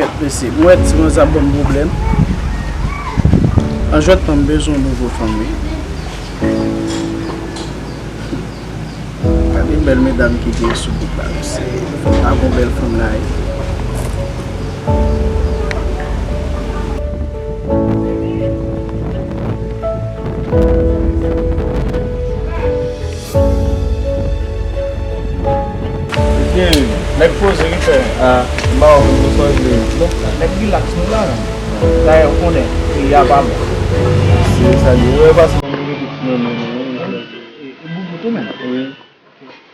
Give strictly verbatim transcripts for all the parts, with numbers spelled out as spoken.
Mesye, mwen wè ti manzè ap ban m pwoblèm. An jwèt, m bezwen yon nouvo fanm, wi. Gade bèl medam ki gen sou bout la, mesye. Fò m ta gon bèl fanm la, wi. Ebyen, nèg poze wi frè. Ah, m pa wè w menm sa w vle. Nèg relax nou la menm. Dayè, ou konnen, peyi a pa bon. Se sa li. Ou wè pase nan mouve tout nan men nou. E, e boubou tou menm. Wi.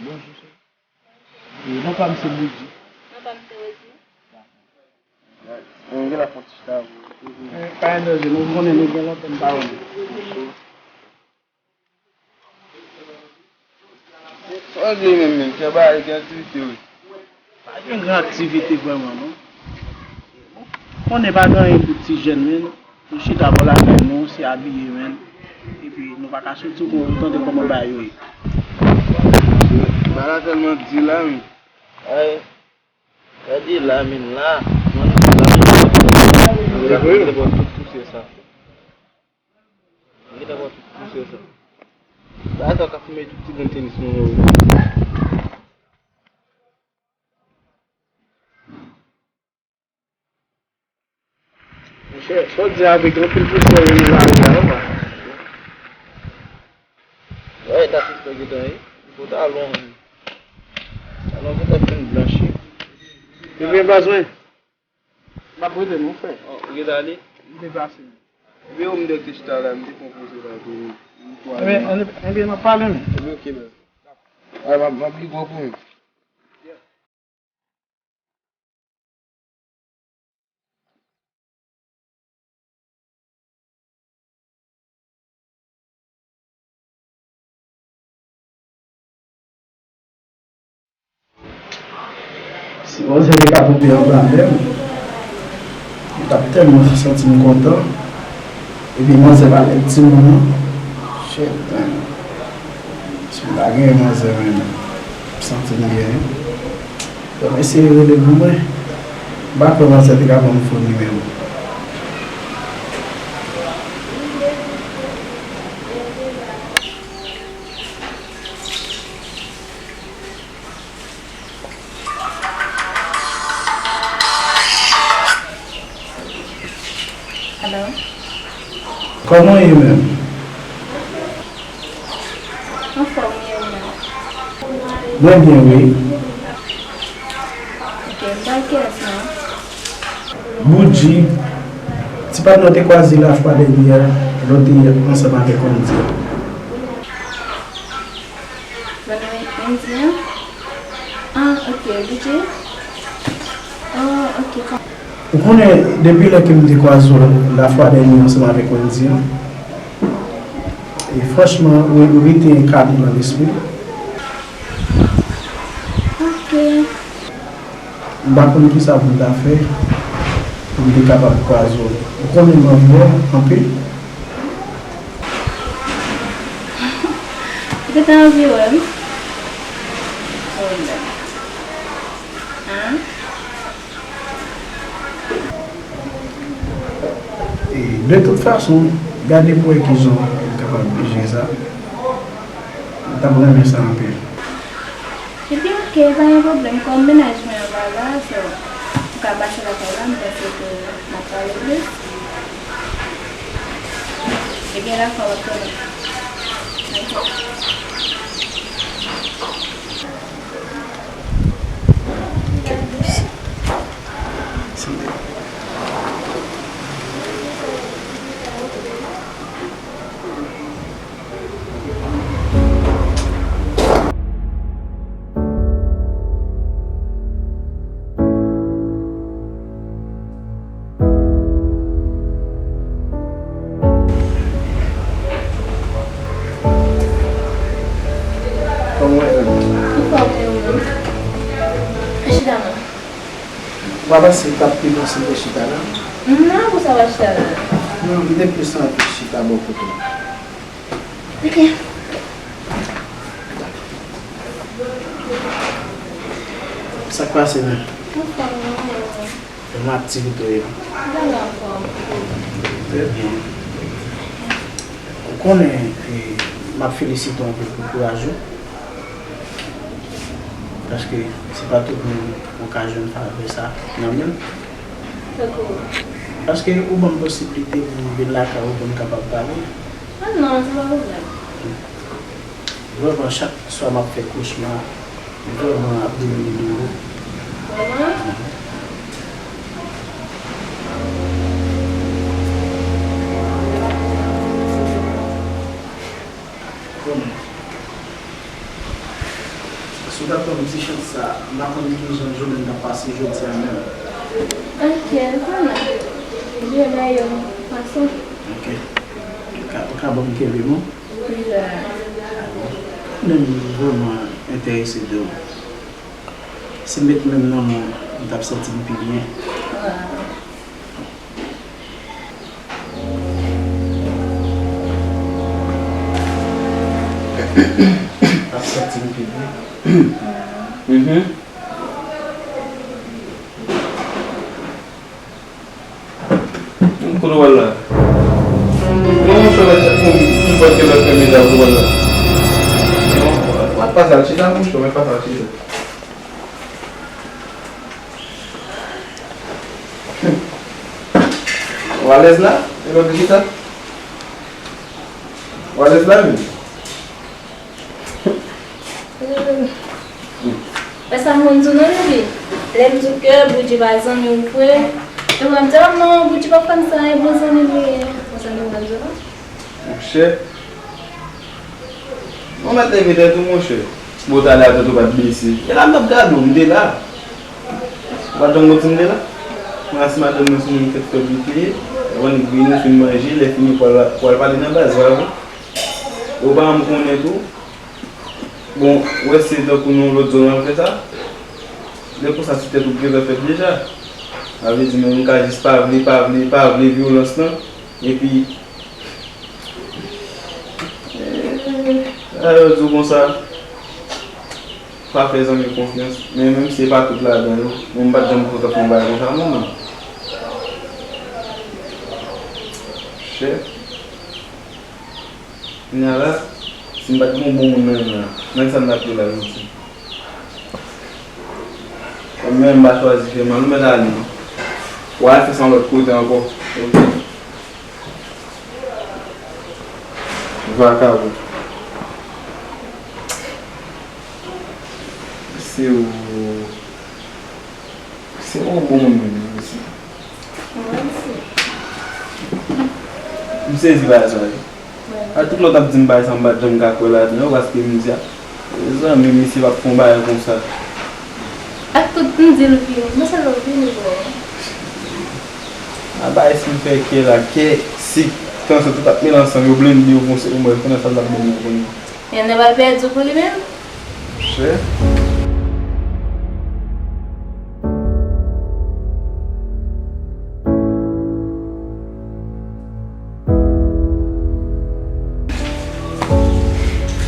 Bonjou, cheri. E, non pa m se Boudji. Non pa m se Rosie. Mwen gen la fon ti chita avou. Eh, pa gen danje, nou konnen nou gen lontan n pa wè nou. Sa w vle menm, menm? Fè bagay, gen aktivite, wi. Pa gen gran aktivite vrèman, non. Konnen pa gen anyen pou ti jèn, men. Nou chita bò lakay nou, se abiye, men. Epi, nou pa ka soti, ou tande kòman bagay yo ye. Bagay la tèlman di la, men. Ay. Gade la, men la. Mwen la, men la. Gade bò tout pousye sa. Gade bò tout pousye sa. Sa, sa ka fime tout ti grenn tenis nou yo. Monchè, sa w di avèk anpil pousye yo nan lari a, non, pa. Wè, ta sispann gentan, wi. Fò talon. Talon gentan fin blanchi. Ebyen, baz mwen. M ap rele nou, frè. Oh, ou gentan ale? M deplase. Veye w, m te chita la, m te pran poze la, epi m pou ale. Ebyen, ebyen, n ap pale, men. Ebyen, ok, men. Ay, m ap, m ap li gwo pou nou. Si manzè te ka tonbe anba men m, m t ap tèlman santi m kontan. Epi manzè pa lèd timoun non. Shit, man. Si m pa genyen manzè, man, m santi m byen. Bon, eseye rele pou mwen. M pa kwè manzè te ka ban m fo nimewo. Alo? Kòman w ye menm? Anfòm, e ou menm? Mwen byen, wi. Ok, m pa kiyès non. Boudji, ti patnè w te kwaze lafwa dènyè a, lè w te ansanm avèk Wendy a. Zanmi Wendy an? Ah, ok, Boudji. Oh, ok, pa. Ou konnen, depi lè ke m te kwaze w lafwa dènyè ansanm avèk Wendy an, e franchman, ou, ou rete enkane nan lespri m. Ok. M pa konn kisa pou m ta fè pou m te kapab kwaze w. Ou konnen m anvi w anpil. Ou gentan anvi wè m? Oh, non. Hein? E, de tout fason, gade pou wè kijan m kapab jere sa. M t ap renmen sa anpil. Ebyen, ok, pa gen pwoblèm. Kòm mennaj mwen anba la, so, m ka pase lakay la, m panse ke n ap pale plis. Ebyen, dakò, w ap tounen. Ok. Kòman w ye? Anfòm, e ou menm? Chita non. W a panse t ap pi bon si m te chita la? Non, pou sa w a chita la? Non, m te plis anvi chita bò kote w. Ok. Sa k pase menm? Anfòm, non, e ou menm? Kòman aktivite w ye? Trè byen. Ou konnen, e, m ap felisite w anpil pou kouraj ou. Paske se pa tout moun ou ka jwenn favè sa nan men l. Paske ou ban m posiblite pou m vin lakay ou pou n kapab pale. Ah non, se pa pwoblèm. Vrèman, chak swa m ap fè kochma, m vrèman ap domine doulè. Vrèman? Vrèman. Si w ta pran m ti chans sa, m pa konn ki jan jounen m t ap pase jodi a menm. Ok, vwala. Jounen yon fason. Ok. Ou ka, ou ka ban m kenbe m? Wi, la. Mwen menm, m vrèman enterese de ou. Si m met men m nan men w, m t ap santi m pi byen. Ap santi m pi byen. Mhm. Kote w al la? Non, monchè, mwen chak moun ki pòt ke lòt fè mezam, kote w al la? Non, w ap pase al chita, monchè, mwen pase al chita. Ou alèz la? E lòt chita? Ou alèz la, wi? Wè sa m konn di w non, Bibi? Lè m di w ke Boudji pa zanmi w vre, ou konn di, "Oh non, Boudji pa konn sa, e bon zanmi m li ye." Wè sa m konn di w non? Monchè. Ou mèt leve tèt ou, monchè. Bon, talè a tèt ou pa t bese. E la m t ap gade w, m te la. Ou pa t janm konn si m te la? Mwen si madanm mwen se moun fèt fèb li te ye. Ou konn vini, fin manje, lè fini pou al, pou al pale nan baz, pa vre? Ou pa janm konnen tou. Bon, ou wè se tankou nan yon lòt zòn w al fè sa. Lè konsa ti tèt ou gentan fèt deja. Sa vle di menm ou ka jis pa vle, pa vle, pa vle vyolans lan. Epi, eh, sa yo di w konsa, pa fè zanmi konfyans. Men menm si se pa tout ladan yo, mwen m pa t janm kontan fè yon bagay konsa non, non. Chè. Kounye a la, si m pa t gen yon bon moun nan men an, nan ki sa m t ap ye la jodi? Kòm menm m pa chwazi fè mal, ou mèt ale. W al fè sa yon lòt kote ankò. Ok. Vakabon. Se ou. Se yon bon moun menm, mesye. Mwen osi. M sezi bagay sa yo. Wè. A tout lè w t ap di m bagay sa, m pa t janm ka kwè ladan yo, paske m di a, zanmi, mesye p ap fè yon bagay konsa. Ak tout m di l vini, mwen se lè w vini, bro. A bagay si m fè kè la, kè, sik, tansyon, tout ap mele ansanm, yo blende, yo fonse pou mwen, konnen sa l ap blende pou mwen. Yon nèg al pèdi pou li menm? Chè.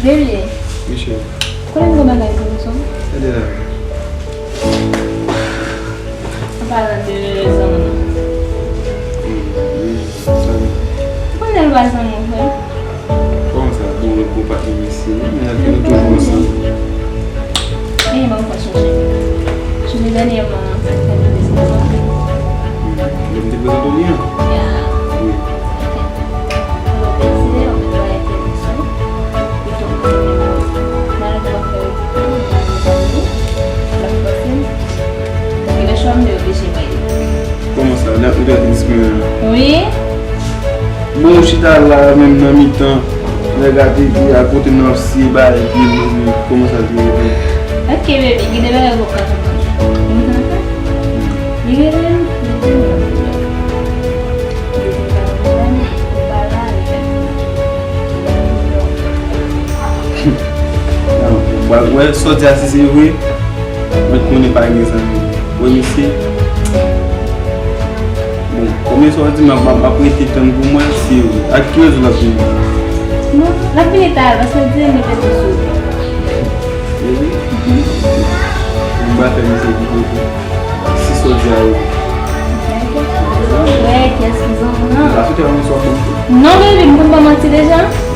Bebe. Wi, chè. Konnen m gen bagay pou ou, son? Gade la. An palan de zanmi. Wi, wi, zanmi. Konnen l pa zanmi w vre? Kòman sa? Bon, lòt bon patnè mesye, wi, men nou toujou ansanm. Wi, ban m fè sonje. Sonje dènyèman, sa k fè nou desann ansanm? Wi, lè m te prezante w li an? Ya. Wi. Ok. Alò, peze, ann fè yon ti pale de sa. Pito, m ap fè yon ti pale de sa. L ap pase. Paske lè chwa m te oblije pale. Kòman sa? Lè, lè te disponib la? Wi. Bon, ou chita la menm nan mitan, nèg la te di a kote m nan ap siye bagay, epi kòman sa te ye? Ok, bebe, gen de bagay ou poko ka konprann. Ou konprann sa? Li gen menm, li gen menm. Ou pa la, li gen. Bon, wè, sa w di a, si se vre, mwen konnen pa gen zanmi. Wè, mesye. Bon, konbyen sa w di m ap, m ap, m ap rete tann pou mwen, si ak ki rezon l ap vini? Non, l ap vini ta, paske l di l mete tou sou. Vre? Mhm. M pa fè misye di kote. Si sa w di a, wi. Non, baby, m konn ba w manti deja.